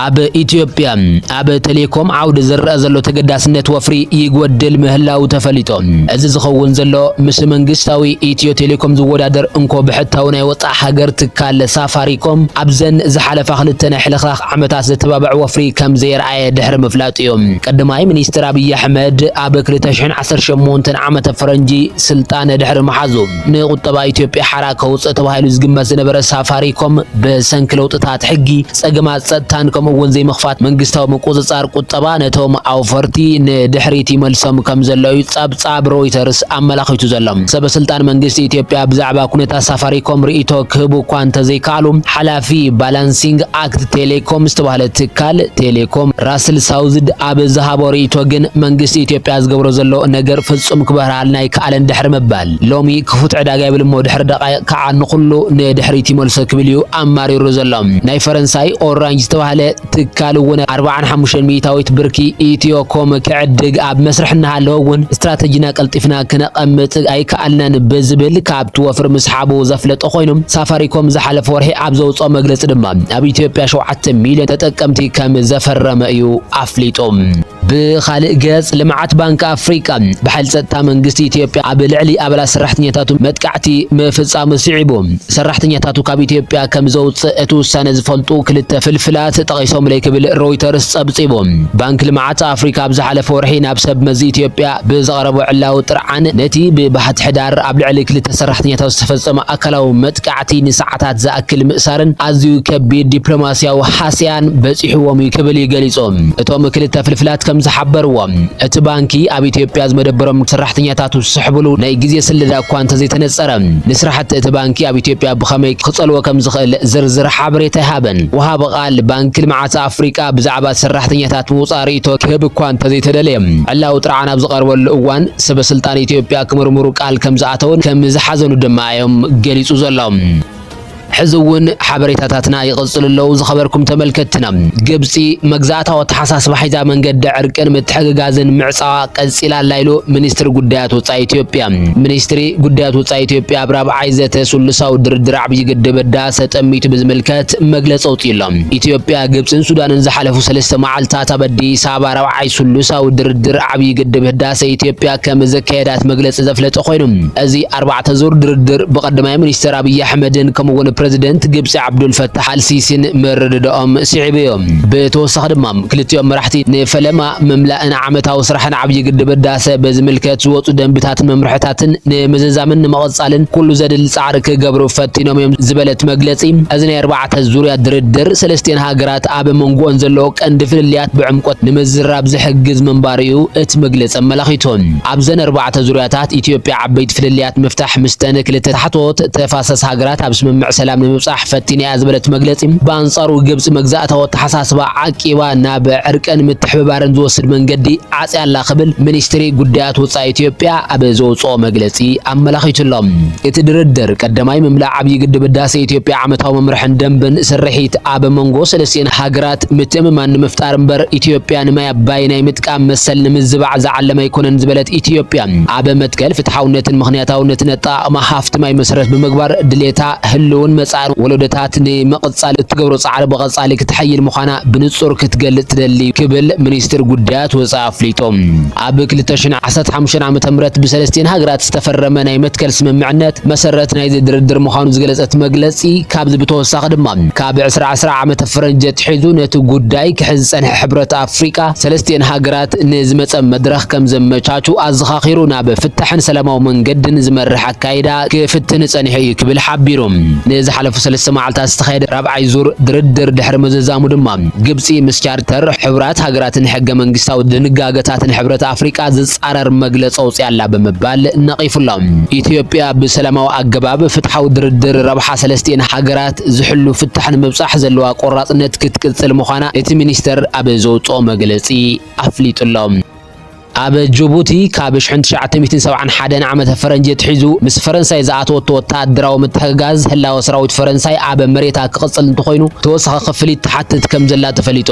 ኣብ ኢትዮጵያ ኣብ ቴሌኮም ዓውዲ ዝረኣ ዘሎ ተገዳስነት ወፍሪ ይጎድል ምህላው ተፈሊጡ። እዚ ዝኸውን ዘሎ ምስ መንግስታዊ ኢትዮ ቴሌኮም ዝወዳደር እንኮ ብሕታዊ ናይ ወጻእ ሃገር ትካል ሳፋሪኮም ኣብዘን ዝሓለፋ ክልተ ናይ ሕልኽላኽ ዓመታት ዘተባብዕ ወፍሪ ከም ዘየርኣየ ድሕሪ ምፍላጡ እዩ። ቀዳማይ ሚኒስትር ኣብይ ኣሕመድ ኣብ ክልተ ሽሕን ዓሰርተ ሸሞንተን ዓመተ ፈረንጂ ስልጣን ድሕሪ ምሓዙ፣ ንቁጠባ ኢትዮጵያ ሓራ ከውፅእ ተባሂሉ ዝግመት ዝነበረ ሳፋሪኮም ብሰንኪ ለውጥታት ሕጊ፣ ጸገማት ጸጥታን ከምኡ እውን ዘይምኽፋት መንግስታዊ ምቁጽጻር ቁጠባ ነቶም ኣውፈርቲ ንድሕሪት ይመልሶም ከም ዘሎ እዩ ጸብጻብ ሮይተርስ ኣመላኺቱ ዘሎ። ሰበ ስልጣን መንግስቲ ኢትዮጵያ ብዛዕባ ኩነታት ሳፋሪኮም ርእይቶ ክህቡ እኳ እንተዘይከኣሉ፣ ሓላፊ ባላንሲንግ ኣክት ቴሌኮም ዝተባህለ ትካል ቴሌኮም ራስል ሳውዝድ ኣብ ዝሃቦ ርእይቶ ግን መንግስቲ ኢትዮጵያ ዝገብሮ ዘሎ ነገር ፍጹም ክበርሃልና ኣይከኣለን ድሕሪ ምባል፣ ሎሚ ክፉት ዕዳጋ ይብል እሞ ድሕሪ ደቓይቕ ከዓ ንኹሉ ንድሕሪት ይመልሶ ክብል እዩ ኣማሪሩ ዘሎ። ናይ ፈረንሳይ ኦራንጅ ዝተባህለ ትካል እውን ኣርባዓን ሓሙሽተን ሚእታዊት ብርኪ ኢትዮኮም ክዕድግ ኣብ መስርሕ እናሃለወ እውን ስትራተጂና ቀልጢፍና ክነቐምጥ ኣይከኣልናን ብዝብል ካብቲ ወፍሪ ምስሓቡ ዘፍለጠ ኮይኑ፣ ሳፋሪኮም ዝሓለፈ ወርሒ ኣብ ዘውፅኦ መግለፂ ድማ ኣብ ኢትዮጵያ ሸውዓተ ሚልዮን ተጠቀምቲ ከም ዘፈረመ እዩ ኣፍሊጡ። ብኻልእ ገጽ፣ ልምዓት ባንኪ ኣፍሪቃ ብሓይሊ ጸጥታ መንግስቲ ኢትዮጵያ ኣብ ልዕሊ ኣባላት ሰራሕተኛታቱ መጥቃዕቲ ምፍጻሙ ስዒቡ፣ ሰራሕተኛታቱ ካብ ኢትዮጵያ ከም ዘውጽእ እቲ ውሳነ ዝፈልጡ ክልተ ፍልፍላት ጠቒሶምለይ ክብል ሮይተርስ ጸብጺቡ። ባንኪ ልምዓት ኣፍሪቃ ኣብ ዝሓለፈ ወርሒ ናብ ሰብ መዚ ኢትዮጵያ ብዘቕረቦ ዕላዊ ጥርዓን፣ ነቲ ብባሕቲ ሕዳር ኣብ ልዕሊ ክልተ ሰራሕተኛታት ዝተፈጸመ ኣካላዊ መጥቃዕቲ ንሰዓታት ዝኣክል ምእሳርን ኣዝዩ ከቢድ ዲፕሎማስያዊ ሃስያን በጺሕዎም እዩ ክብል እዩ ገሊጹ። እቶም ክልተ ፍልፍላት ከም ዝሓበርዎ፣ እቲ ባንኪ ኣብ ኢትዮጵያ ዝመደበሮም ሰራሕተኛታቱ ዝስሕብሉ ናይ ግዜ ስልዳ እኳ እንተዘይተነጸረ፣ ንስራሕቲ እቲ ባንኪ ኣብ ኢትዮጵያ ብኸመይ ክጸልዎ ከም ዝኽእል ዝርዝር ሓበሬታ ኣይሃበን። ወሃቢ ቃል ባንኪ ልምዓት ኣፍሪቃ ብዛዕባ ሰራሕተኛታት ምውጻእ ርእይቶ ክህብ እኳ እንተዘይተደለየ፣ ዕላዊ ጥርዓን ኣብ ዝቐርበሉ እዋን፣ ሰበ ስልጣን ኢትዮጵያ ክምርምሩ ቃል ከም ዝኣተውን ከም ዝሓዘኑ ድማ እዮም ገሊጹ ዘሎ። ሕዚ እውን ሓበሬታታትና ይቕጽሉ ኣለዉ። ዝኸበርኩም ተመልከትትና፣ ግብጺ መግዛእታዊ ኣተሓሳስባ ሒዛ መንገዲ ዕርቅን ምትሕግጋዝን ምዕጻዋ ቀጺላ ኣላ ኢሉ ሚኒስትሪ ጉዳያት ወጻኢ ኢትዮጵያ። ሚኒስትሪ ጉዳያት ወጻኢ ኢትዮጵያ ኣብ ራብዓይ ዘተ ስሉሳዊ ድርድር ዓብዪ ግድብ ህዳሰ ጠሚቱ ብዝምልከት መግለጺ ኣውጺኡ ኣሎ። ኢትዮጵያ፣ ግብጽን ሱዳንን ዝሓለፉ ሰለስተ መዓልታት ኣብ ኣዲስ ኣበባ ራብዓይ ስሉሳዊ ድርድር ዓብዪ ግድብ ህዳሰ ኢትዮጵያ ከም ዘካየዳት መግለጺ ዘፍለጠ ኮይኑ፣ እዚ ኣርባዕተ ዙር ድርድር ብቀዳማይ ሚኒስተር ኣብይ ኣሕመድን ከምኡውን ፕረዚደንት ግብጺ ዓብዱል ፈታሕ ኣልሲሲን ምርድዳኦም ስዒቡ እዩ። ብተወሳኺ ድማ ክልቲኦም መራሕቲ ንፈለማ ምምላእን ዓመታዊ ስራሕን ዓብዪ ግድብ ህዳሰ በዝምልከት ዝወጹ ደንብታትን መምርሕታትን ንምዝዛምን ንምቕጻልን ኩሉ ዘድሊ ጻዕሪ ክገብሩ ፈቲኖም እዮም ዝበለት መግለጺ፣ እዚ ናይ ኣርባዕተ ዙርያ ድርድር ሰለስቲአን ሃገራት ኣብ መንጎኦን ዘሎ ቀንዲ ፍልልያት ብዕምቆት ንምዝራብ ዝሕግዝ ምንባሩ እዩ እቲ መግለጺ ኣመላኺቱ። ኣብዘን ኣርባዕተ ዙርያታት ኢትዮጵያ ዓበይቲ ፍልልያት ምፍታሕ ምስተን ክልተ ታሕተዎት ተፋሰስ ሃገራት ኣብ ስምምዕ ሰላም ንምብጻሕ ፈቲና እያ ዝበለት መግለጺ፣ ብኣንጻሩ ግብጺ መግዛእታዊ ኣተሓሳስባ ዓቂባ ናብ ዕርቅን ምትሕብባርን ዝወስድ መንገዲ ዓጽያ ኣላ ክብል ሚኒስትሪ ጉዳያት ወጻኢ ኢትዮጵያ ኣብ ዘውጽኦ መግለጺ ኣመላኺቱ ኣሎ። እቲ ድርድር ቀዳማይ ምምላእ ዓብዪ ግድብ ህዳሰ ኢትዮጵያ ዓመታዊ መምርሕን ደንብን ስርሒት ኣብ መንጎ ሰለስቲአን ሃገራት ምትእምማን ንምፍጣር እምበር ኢትዮጵያ ንማይ ኣባይ ናይ ምጥቃም መሰል ንምዝባዕ ዝዓለመ ኣይኮነን ዝበለት ኢትዮጵያ፣ ኣብ መትከል ፍትሓውነትን ምኽንያታውነትን ኣጠቓቕማ ሃፍቲ ማይ መሰረት ብምግባር ድሌታ ህልውን መጻእን ወለዶታት ንምቕጻል እትገብሮ ጻዕሪ ብቐጻሊ ክተሐይል ምዃና ብንጹር ክትገልጽ ትደሊ ክብል ሚኒስትር ጉዳያት ወጻኢ ኣፍሊጡ። ኣብ ክልተ ሽሕን ዓሰርተ ሓሙሽተን ዓመተ ምህረት ብሰለስቲአን ሃገራት ዝተፈረመ ናይ መትከል ስምምዕነት መሰረት ናይዚ ድርድር ምዃኑ ዝገለጸት መግለጺ፣ ካብዚ ብተወሳኺ ድማ ካብ ዕስራ ዕስራ ዓመተ ፈረንጂ ኣትሒዙ ነቲ ጉዳይ ክሕዝ ዝጸንሐ ሕብረት ኣፍሪቃ ሰለስቲአን ሃገራት ንዝመጸ መድረኽ ከም ዘመቻቹ ኣዘኻኺሩ፣ ናብ ፍታሕን ሰላማዊ መንገድን ዝመርሕ ኣካይዳ ክፍትን ጸኒሑ እዩ ክብል ሓቢሩ። ንዝሓለፉ ሰለስተ መዓልታት ዝተኻየደ ራብዓይ ዙር ድርድር ድሕሪ ምዝዛሙ ድማ፣ ግብጺ ምስ ቻርተር ሕቡራት ሃገራትን ሕገ መንግስታዊ ድንጋገታትን ሕብረት ኣፍሪቃ ዝጻረር መግለጺ ኣውጺኣላ ብምባል ነቒፉ ኣሎ። ኢትዮጵያ ብሰላማዊ ኣገባብ ፍትሓዊ ድርድር ረብሓ ሰለስቲአን ሃገራት ዝሕሉ ፍታሕ ንምብጻሕ ዘለዋ ቆራጽነት ክትቅጽል ምዃና እቲ ሚኒስተር ኣብ ዘውጽኦ መግለጺ ኣፍሊጡ ኣሎ። ኣብ ጅቡቲ ካብ ሺሕ ትሽዓተ ሚእትን ሰብዓን ሓደን ዓመተ ፈረንጂ ኣትሒዙ ምስ ፈረንሳይ ዝኣተወቶ ወተሃደራዊ ምትሕግጋዝ ህላወ ሰራዊት ፈረንሳይ ኣብ መሬታ ክቕጽል እንተኾይኑ፣ ተወሳኺ ክፍሊት ትሓትት ከም ዘላ ተፈሊጡ።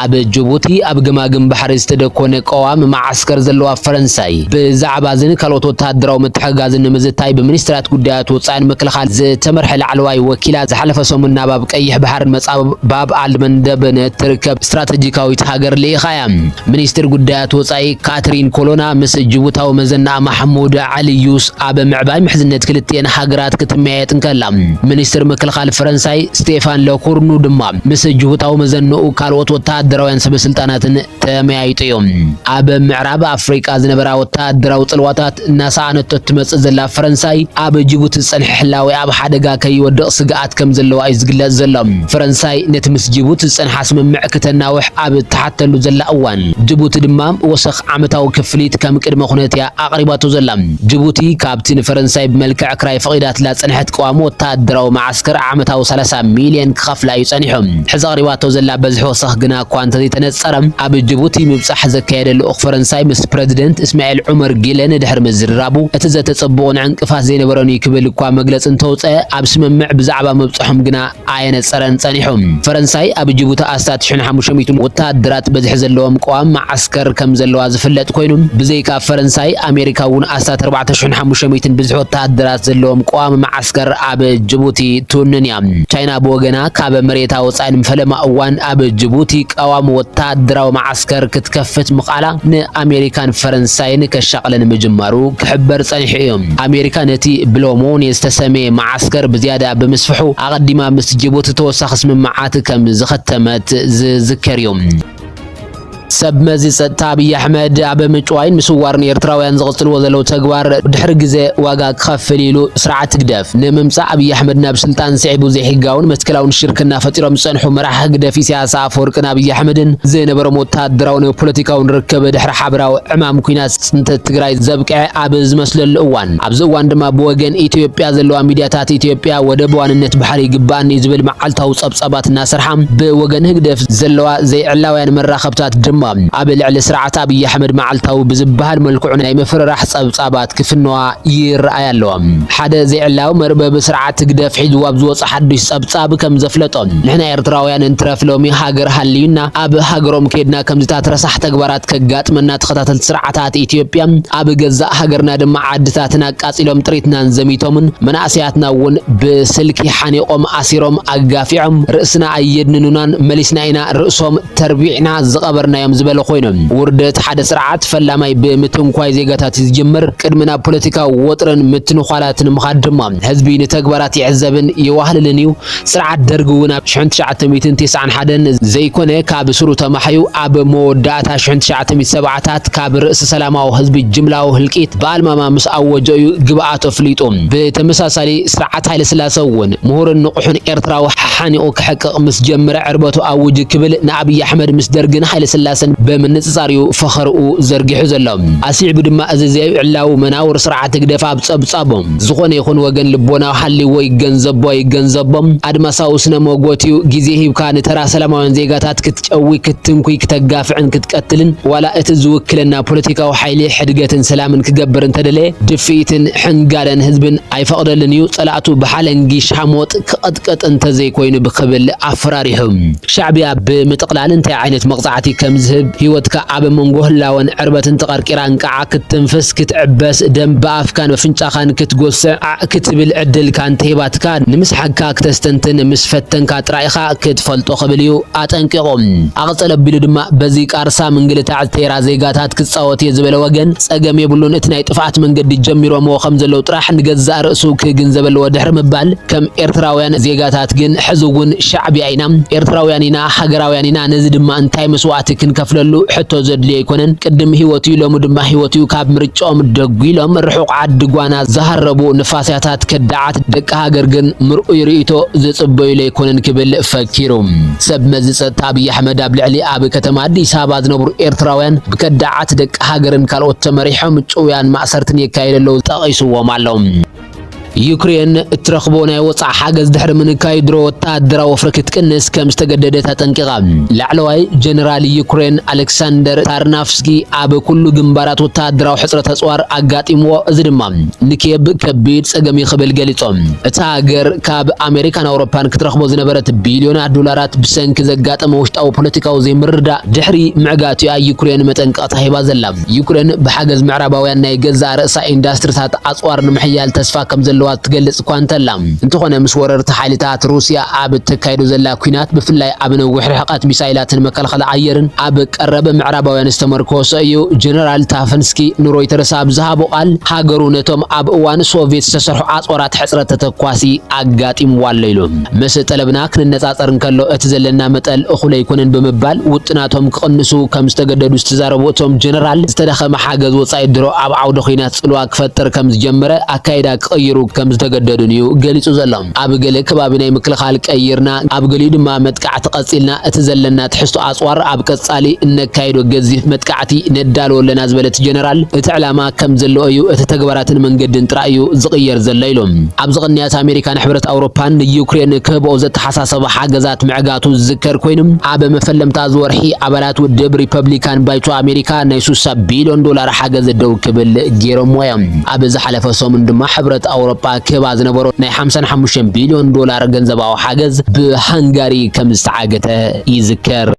ኣብ ጅቡቲ ኣብ ገማግም ባሕሪ ዝተደኮነ ቀዋሚ መዓስከር ዘለዋ ፈረንሳይ፣ ብዛዕባ እዝን ካልኦት ወተሃደራዊ ምትሕግጋዝን ንምዝታይ ብሚኒስትራት ጉዳያት ወጻኢን ምክልኻል ዝተመርሐ ላዕለዋይ ወኪላ ዝሓለፈ ሰሙን ናብ ኣብ ቀይሕ ባሕርን መጻብ ባብ ኣልመንደብን እትርከብ ስትራተጂካዊት ሃገር ልኢኻ እያ። ሚኒስትር ጉዳያት ወጻኢ ካትሪን ኮሎና ምስ ጅቡታዊ መዘናኣ ማሕሙድ ዓሊ ዩስ ኣብ ምዕባይ ምሕዝነት ክልቲኤን ሃገራት ክትመያየጥ እንከላ፣ ሚኒስትር ምክልኻል ፈረንሳይ ስቴፋን ለኮርኑ ድማ ምስ ጅቡታዊ መዘንኡ ካልኦት ወተሃደራውያን ሰበስልጣናትን ተመያይጡ እዩ። ኣብ ምዕራብ ኣፍሪቃ ዝነበራ ወተሃደራዊ ጽልዋታት እናሰኣነቶ እትመጽእ ዘላ ፈረንሳይ፣ ኣብ ጅቡቲ ዝጸንሐ ህላዌ ኣብ ሓደጋ ከይወድቕ ስግኣት ከም ዘለዋ እዩ ዝግለጽ ዘሎ። ፈረንሳይ ነቲ ምስ ጅቡቲ ዝጸንሓ ስምምዕ ክተናውሕ ኣብ እትሓተሉ ዘላ እዋን፣ ጅቡቲ ድማ ወሰኽ ዓመታዊ ክፍሊት ከም ቅድመ ኩነት እያ ኣቕሪባቶ ዘላ። ጅቡቲ ካብቲ ንፈረንሳይ ብመልክዕ ክራይ ፈቒዳትላ ዝጸንሐት ቀዋሚ ወተሃደራዊ መዓስከር ዓመታዊ ሰላሳ ሚልዮን ክኸፍላ እዩ ጸኒሑ። ሕዚ ኣቕሪባቶ ዘላ በዝሒ ወሰኽ ግና እኳ እንተዘይተነጸረ፣ ኣብ ጅቡቲ ምብጻሕ ዘካየደ ልኡኽ ፈረንሳይ ምስ ፕረዚደንት እስማኤል ዑመር ጊለ ንድሕሪ ምዝርራቡ፣ እቲ ዘተ ጽቡቕን ዕንቅፋት ዘይነበሮን እዩ ክብል እኳ መግለጺ እንተውጸአ፣ ኣብ ስምምዕ ብዛዕባ ምብጽሖም ግና ኣየነጸረን ጸኒሑ። ፈረንሳይ ኣብ ጅቡቲ ኣስታት ሽሕን ሓሙሽተ ሚእትን ወተሃደራት በዝሒ ዘለዎም ቀዋሚ መዓስከር ከም ዘለዋ ዝፍለጥ ኮይኑ፣ ብዘይካ ፈረንሳይ፣ ኣሜሪካ እውን ኣስታት ኣርባዕተ ሽሕን ሓሙሽተ ሚእትን ብዝሒ ወተሃደራት ዘለዎም ቀዋሚ መዓስከር ኣብ ጅቡቲ ትውንን እያ። ቻይና ብወገና፣ ካብ መሬታ ወጻኢ ንፈለማ እዋን ኣብ ጅቡቲ ቀዋሚ ወተሃደራዊ መዓስከር ክትከፍት ምኽኣላ ንኣሜሪካን ፈረንሳይን ከሻቕለን ምጅማሩ ክሕበር ጸኒሑ እዩ። ኣሜሪካ ነቲ ብሎ ሞኔ ዝተሰመየ መዓስከር ብዝያዳ ብምስፍሑ፣ ኣቐዲማ ምስ ጅቡቲ ተወሳኺ ስምምዓት ከም ዝኸተመት ዝዝከር እዩ። ሰብ መዚ ጸጥታ ኣብይ ኣሕመድ ኣብ ምጭዋይን ምስዋርን ኤርትራውያን ዝቕጽልዎ ዘለዉ ተግባር ድሕሪ ግዜ ዋጋ ክኸፍል ኢሉ ስርዓት ህግደፍ ንምምጻእ ኣብይ ኣሕመድ ናብ ስልጣን ስዒቡ ዘይሕጋውን መትከላውን ሽርክና ፈጢሮም ዝጸንሑ መራሒ ህግደፍ ኢሳያስ ኣፈወርቅን ኣብይ ኣሕመድን ዝነበሮም ወተሃደራውን ፖለቲካውን ርክብ ድሕሪ ሓበራዊ ዕማም ኲናት ጽንተት ትግራይ ዘብቅዐ ኣብ ዝመስለሉ እዋን፣ ኣብዚ እዋን ድማ ብወገን ኢትዮጵያ ዘለዋ ሚድያታት ኢትዮጵያ ወደብ ዋንነት ባሕሪ ይግባኣኒ ዝብል መዓልታዊ ጸብጻባት እናሰርሓ፣ ብወገን ህግደፍ ዘለዋ ዘይዕላውያን መራኸብታት ድማ ኣብ ልዕሊ ስርዓት ኣብይ ኣሕመድ መዓልታዊ ብዝበሃል መልክዑ ናይ ምፍርራሕ ጸብጻባት ክፍነዋ ይረኣያ ኣለዋ። ሓደ ዘይዕላዊ መርበብ ስርዓት ህግደፍ ሒዝዎ ኣብ ዝወጸ ሓዱሽ ጸብጻብ ከም ዘፍለጦ፣ ንሕና ኤርትራውያን እንትረፍ ሎሚ ሃገር ሃልዩና ኣብ ሃገሮም ከይድና ከምዚታት ረሳሕ ተግባራት ከጋጥመና ተኸታተልቲ ስርዓታት ኢትዮጵያ ኣብ ገዛእ ሃገርና ድማ ዓድታትና ኣቃጺሎም ጥሪትናን ዘሚቶምን መናእሰያትና እውን ብስልኪ ሓኒቖም ኣሲሮም ኣጋፊዖም ርእስና ኣየድንኑናን መሊስና ኢና ርእሶም ተርቢዕና ዝቐበርናዮም ዝበለ ኮይኑ፣ ውርደት ሓደ ስርዓት ፈላማይ ብምትንኳይ ዜጋታት እዩ ዝጅምር። ቅድሚ ናብ ፖለቲካዊ ወጥርን ምትንዃላትን ምኻድ ድማ ህዝቢ ንተግባራት ይዕዘብን የዋህልልን እዩ። ስርዓት ደርጊ እውን ኣብ ሽሕን ትሽዓተ ሚእትን ተስዓን ሓደን ዘይኮነ ካብ ስሩ ተማሕዩ ኣብ መወዳእታ ሽሕን ትሽዓተ ሚእትን ሰብዓታት ካብ ርእሲ ሰላማዊ ህዝቢ ጅምላዊ ህልቂት ብኣልማማ ምስ ኣወጀ እዩ ግብኣቱ ኣፍሊጡ። ብተመሳሳሊ ስርዓት ሃይለስላሰ እውን ምሁርን ንቑሕን ኤርትራዊ ሓኒቑ ክሕቅቕ ምስ ጀመረ ዕርበቱ ኣውጅ ክብል ንኣብይ ኣሕመድ ምስ ደርግን ሃይለስላሰን ብምንጽጻር እዩ ፈኸርኡ ዘርጊሑ ዘሎ። ኣስዒቡ ድማ እዚ ዘይዕላዊ መናውር ስርዓት ህግደፍ ኣብ ጸብጻቦም ዝኾነ ይኹን ወገን ልቦና ሃልይዎ ይገንዘቦ ይገንዘቦም ኣድማሳዊ ስነ መጎት እዩ። ግዜ ሂብካ ንተራ ሰላማውያን ዜጋታት ክትጨዊ፣ ክትትንኩይ፣ ክተጋፍዕን ክትቀትልን ዋላ እቲ ዝውክለና ፖለቲካዊ ሓይሊ ሕድገትን ሰላምን ክገብር እንተደለየ ድፍኢትን ሕንጋለን ህዝብን ኣይፈቕደልን እዩ። ጸላእቱ ብሓለንጊ ሻሞጥ ክቐጥቀጥ እንተዘይኮይኑ ብክብል ኣፈራሪሑ። ሻዕቢያ ብምጥቕላል እንታይ ዓይነት መቕጻዕቲ ከም ዝህብ፣ ህይወትካ ኣብ መንጎ ህላወን ዕርበትን ተቐርቂራ እንቃዓ ክትትንፍስ፣ ክትዕበስ፣ ደም ብኣፍካን በፍንጫኻን ክትጎስዕ ዓዕ ክትብል ዕድልካ እንተሂባትካ፣ ንምስሓግካ ክተስተንትን ምስ ፈተንካ ጥራይ ኢኻ ክትፈልጦ ክብል እዩ ኣጠንቂቑ። ኣቕጽል ኣቢሉ ድማ በዚ ቃርሳ ምንግልታዕ ተራ ዜጋታት ክጻወት እየ ዝበለ ወገን ጸገም የብሉን፣ እቲ ናይ ጥፍኣት መንገዲ ጀሚሮምዎ ከም ዘለዉ ጥራሕ ንገዛእ ርእሱ ክግንዘብ ኣለዎ ድሕሪ ምባል፣ ከም ኤርትራውያን ዜጋታት ግን ሕዚ እውን ሻዕቢያ ኢና፣ ኤርትራውያን ኢና፣ ሃገራውያን ኢና፣ ነዚ ድማ እንታይ መስዋእቲ ክንከፍለሉ ሕቶ ዘድልዮ ኣይኮነን። ቅድም ህይወት እዩ፣ ሎሚ ድማ ህይወት እዩ። ካብ ምርጫኦም ደጒሎም ርሑቕ ዓዲ ጓና ዝሃረቡ ንፋስያታት ከዳዓት ደቂ ሃገር ግን ምርኡይ ርእይቶ ዝጽበዩሉ ኣይኮነን ክብል ፈኪሩ። ሰብ መዚ ጸጥታ ኣብይ ኣሕመድ ኣብ ልዕሊ ኣብ ከተማ ኣዲስ ኣበባ ዝነብሩ ኤርትራውያን ብከዳዓት ደቂ ሃገርን ካልኦት ተመሪሖም ጭውያን ማእሰርትን የካየዱ ኣለዉ ጠቒስዎም ኣሎ። ዩክሬን እትረኽቦ ናይ ወጻኢ ሓገዝ ድሕሪ ምንካይ ድሮ ወተሃደራዊ ወፍሪ ክትቅንስ ከም ዝተገደደት ኣጠንቂቓ። ላዕለዋይ ጀነራል ዩክሬን ኣሌክሳንደር ታርናፍስኪ ኣብ ኩሉ ግንባራት ወተሃደራዊ ሕጽረት ኣጽዋር ኣጋጢምዎ፣ እዚ ድማ ንኪየብ ከቢድ ጸገም እዩ ክብል ገሊጾም። እታ ሃገር ካብ ኣሜሪካን ኣውሮፓን ክትረኽቦ ዝነበረት ቢልዮናት ዶላራት ብሰንኪ ዘጋጠመ ውሽጣዊ ፖለቲካዊ ዘይምርድዳእ ድሕሪ ምዕጋቱ እያ ዩክሬን መጠንቀቕታ ሂባ ዘላ። ዩክሬን ብሓገዝ ምዕራባውያን ናይ ገዛእ ርእሳ ኢንዳስትሪታት ኣጽዋር ንምሕያል ተስፋ ከም ዘለዋ ትገልጽ እኳ እንተላ፣ እንተኾነ ምስ ወረርቲ ሓይልታት ሩስያ ኣብ እተካይዶ ዘላ ኲናት፣ ብፍላይ ኣብ ነዊሕ ርሕቀት ሚሳይላትን መከላኸሊ ኣየርን ኣብ ቀረበ ምዕራባውያን ዝተመርኮሰ እዩ። ጀነራል ታፈንስኪ ንሮይተርስ ኣብ ዝሃቦ ቃል፣ ሃገሩ ነቶም ኣብ እዋን ሶቪየት ዝተሰርሑ ኣጽዋራት ሕጽረት ተተኳሲ ኣጋጢምዋ ኣሎ ኢሉ። ምስ ጠለብና ክንነጻጸር እንከሎ፣ እቲ ዘለና መጠን እኹል ኣይኮነን ብምባል፣ ውጥናቶም ክቕንሱ ከም ዝተገደዱ ዝተዛረቡ እቶም ጀነራል፣ ዝተዳኸመ ሓገዝ ወጻኢ ድሮ ኣብ ዓውደ ኲናት ጽልዋ ክፈጥር ከም ዝጀመረ፣ ኣካይዳ ክቕይሩ ከም ዝተገደዱን እዩ ገሊጹ ዘሎ። ኣብ ገለ ከባቢ ናይ ምክልኻል ቀይርና፣ ኣብ ገሊኡ ድማ መጥቃዕቲ ቀጺልና፣ እቲ ዘለና ትሕዝቶ ኣጽዋር ኣብ ቀጻሊ እነካይዶ ገዚፍ መጥቃዕቲ ነዳልዎ ኣለና ዝበለ እቲ ጀነራል፣ እቲ ዕላማ ከም ዘለዎ እዩ፣ እቲ ተግባራትን መንገድን ጥራይ እዩ ዝቕየር ዘሎ ኢሉ። ኣብዚ ቅንያት ኣሜሪካን ሕብረት ኣውሮፓን ንዩክሬን ክህብኦ ዘተሓሳሰበ ሓገዛት ምዕጋቱ ዝዝከር ኮይኑ፣ ኣብ መፈለምታ ዝወርሒ ኣባላት ውድብ ሪፐብሊካን ባይቶ ኣሜሪካ ናይ ሱሳ ቢልዮን ዶላር ሓገዝ ደው ክብል ገይሮምዎ እዮም። ኣብ ዝሓለፈ ሰሙን ድማ ሕብረት ኣውሮፓ ክህባ ዝነበሮ ናይ ሓምሳን ሓሙሽተን ቢልዮን ዶላር ገንዘባዊ ሓገዝ ብሃንጋሪ ከም ዝተዓገተ ይዝከር።